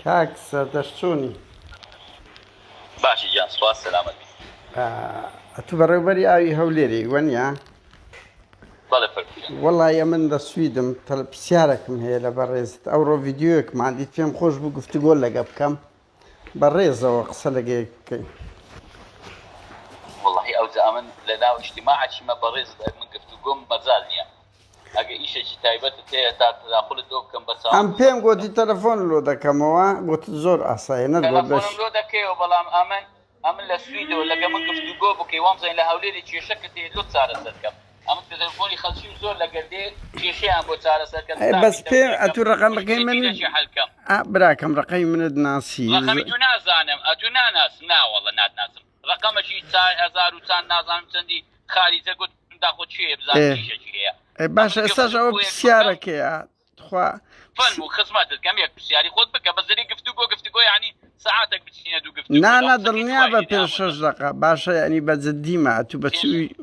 کاک سەردەشت چۆنی؟ باشی گیان سوپاس سەلامەت بی. ئەتوو بەڕێوبەری ئاوی هەولێری وەنیە؟ بەڵێ فەرموو گیان. وەڵی ئەمن لە سویدم تەل پرسیارێکم هەیە لە بەڕێزت ئەوڕۆ ڤیدیۆیەکمان دیت پێم خۆش بوو گفتوگۆ لەگە بکەم بە ڕێزەوە قسە لەگە یەک بکەین. وەڵاهی ئەوجا ئەمن لە ناو ئیجتیماعە چیمە بەڕێزت ئەک من گفتوگۆم مەجال نیە ئەگە ئیشێکی تایبەتت هەیە تا تەداخولت لۆ بکەم بە چاوان ئەم پێم خزمەتت گۆتی بکەم. تەلەفۆن لۆ دەکەمەوە گۆتت زۆر ئاسایە نەتگۆت بەش. تەلەفۆنم لۆ دەکەیەوە بەڵام ئەمن ئەمن لە سویدەوە لەگە من گفتوگۆ بکەی وامزانی لە هەولێرێ کێشەکت هەیە لۆت چارەسەر کەم ئەمن تەلەفۆنی خەلکیم زۆر لەگەر دێ کێشەیان بۆ چارەسەر کەم ئەی بەس ستافی پێ تەوزیع کەم ئەتوو ڕەقەمەکەی مشکلەی منت پیرەکی حەل کەم. ئا براکەم ڕەقەمی منت ناسی ڕەقەمی تو نازانم ئەتوو ناناسم ناوەڵە ناتناسم ڕەقەمەکی 4000 و چاند نازانم چەندی خاریجە گوتم داخۆ کێیە بزانم ئێ کیشەکی هەیە ئەی باشە ئەمن ئێستاش ئەوە گفتوگۆیەک بکەم پرسیارەکەیە تخوا فەرموو خزمەتت کەم یەک پرسیاری خۆت بکە بەس دەری گفتوگۆ گفتوگۆ یعنی سەعاتێک بچینە دوو گفتوگۆ نا لە نا قسەکەی دڵنیا تو بە وای لێ پێ ئامۆزا شەش دەقە باشە یعنی بە جدیمە ئەتوو بە چ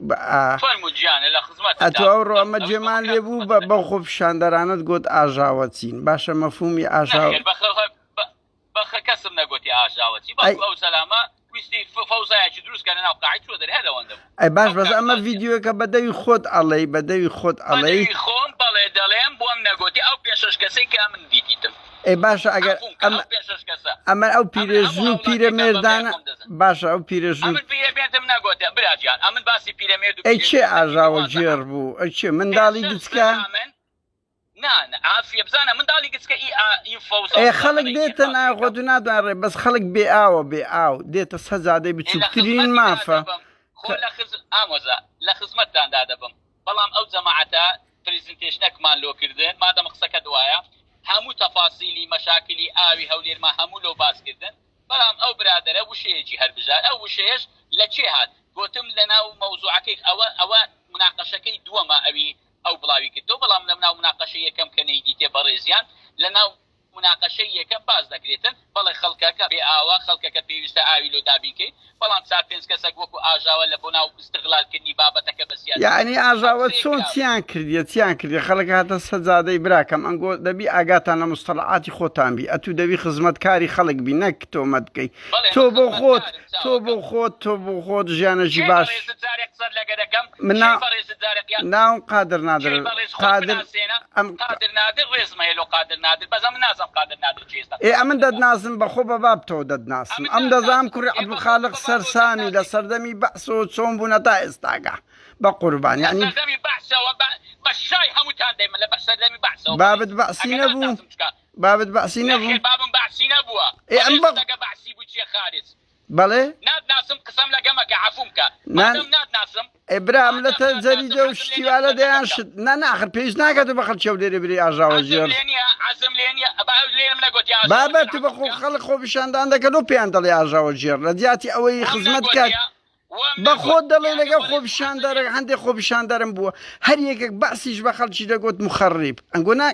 بە ئا فەرموو گیانە لە خزمەتت ئەتوو دابم ئەوڕۆ فەرموو ئەمە ئەوی جێمان بۆ لێ کرا بوو خزمەتت بە بەو دەکەم خۆپیشاندەرانەت گۆت ئاژاوە چین باشە مەفهومی ئاژاوە نەخێر بەخ بەخ کەسم نەگۆتی ئاژاوە چی ئەی بەڵکو ئەو زەلامە ویستی فەوزایەکی دروست کە لەناو قاعی چوە دەرێ هەر ئەوەندە بوو ئەی باش ئەو بەس کاک ئەمە سازیە. ڤیدیۆکە بە دەوی خۆت ئەڵێی بە دەوی خۆت بە ئەڵێی دەوی خۆم بەڵێ دەڵێم بۆم نەگۆتی ئەو پێنج شەش کەسەی کە ئەمن دیتیتم ئەی باشە ئەگەر عەفوم کە ئەم ئەو پێنج شەش کەسە ئەمە ئەو ئەمن هەموو پیرێژن و هاوڵاتیەکان بە برای پیرەمێردانە خۆم دەزانم باشە ئەو پیرێژن و ئەمن پیرەمێردم نەگۆتە برا گیان ئەمن باسی پیرەمێرد و ئەی کێ پیرێژن نەکردی ئاژاوە وازحە گێڕ بوو ئەی کێ پێنج منداڵی شەش گچکە زەلامن نا نا عافیە بزانە منداڵی گچکە ئی ئا ئی فەوزا ئێ و خەڵک زەغرەی دێتە خاص ناخۆ یەکەم تو ناتوان ڕێ بەس خەڵک بێ ئاوە بێ ئاو دێتە سەجادەی ئێ لە بچووکترین خزمەتی مافە دادەبم خۆ کە لە خز ئامۆزا لە خزمەتتان دادەبم بەڵام ئەو جەماعەتە پریزنتێشنەکمان لۆ کردن مادەم قسەکەت وایە هەموو تەفاسیلی مەشاکلی ئاوی هەولێرمان هەموو لۆ باس کردن بەڵام ئەو برادەرە وشەیەکی هەربژارد ئەو وشەیەش لە کێ هات گۆتم لەناو مەوزوعەکەی ئەوە ئەوە مناقەشەکەی دووەمە ئەوی ئەو بڵاوی کردەوە بەڵام لەناو مناقەشەی یەکەم کە نەیدیتێ بەڕێزیان لەناو مناقەشەی یەکەم باس دەکرێتن بەڵێ خەڵکەکە بێ ئاوە خەڵکەکە پێویستە ئاوی لۆ دابین کەین بەڵام چار پێنج کەسەک وەکو ئاژاوە لە بۆ ناو ئیستغلال کردنی بابەتەکە بە سیاسی یەعنی کردن ئەم ئاژاوە قسەیە چۆن کراوە. چیان کردیە چیان کردیە خەڵک هاتە سەجادەی براکەم ئەنگۆ دەبی ئاگاتان لە مستەڵەعاتی خۆتان بی ئەتوو دەبی خزمەتکاری خەڵک بی نەک تۆمەت بکەی بەڵێ تۆ من بۆ خۆت خزمەتکارم تۆ بۆ چاوەکەم. خۆت تۆ بۆ خۆت ژیانەکی کێی باش بەڕێزت جارێ قسەت لەگە دەکەم من کێی نا بەڕێزت جارێ قیان ناوم قادر نادر کێی بەڕێز خۆت قادر بناسێنە ئەم قادر نادر ڕێزم هەیە لۆ قادر نادر بەس ئەمن نازانم قادر نادر کێ ئێستا ئێ قسەت ئەمن لەگە دەکا دەتناسم بەخۆ بە بابتەوە دەتناسم ئەمن ئەم دەزانم ناتناسم کوڕی ئێ بەخۆ عەبدولخالق بە بابەوە سەرسامی لە دەتناسی سەردەمی بەعسەوە چۆن بوونە تا ئێستاکە بە قوربان لە یعنی سەردەمی بەعسەوە بە بە شای هەمووتان دەیمە لە سەردەمی بەعسەوە بابت بەڕێز بەعسی ئەگەر نەبوو ناتناسم چکا بابت بەعسی نەبوو نەخێر بابم بەعسی نەبووە ئێ ئەم بەڕێزت بە ئەگە بەعسی بووی چیە خارج بەڵێ ناتناسم قسەم لەگە مەکە عەفوم کە نا مادەم ناتناسم ئێ برام لە مادەم تە ناتناسم جەریدە و حەزم لێ شتی نیە وا لە قسەت لەگە دەیان بکەم شت نا نا ئاخر پێویست ناکات و بە خەڵکی هەولێرێ برێی ئاژاوە حەزم ژێر لێ نیە حەزم لێ نیە ئەبا لێرم نەگۆتی ئاژاوە بابە ژێر تو بە عەفوم خۆ کە خەڵک خۆپیشاندان دەکە لۆ پێیان دەڵێ ئاژاوە ژێر لە جیاتی ئەوەی وام خزمەت کات نەگۆتیە وام بە خۆت نەگۆت دەڵێ یانی لەگەڵ بەڕێز حەزم خۆپیشاندەرە لێ هەندێک خۆپیشاندەرم بووە هەر یەکێک بەعسیش بە خەڵکی دەگوت مخەڕیب ئەنگۆ نا.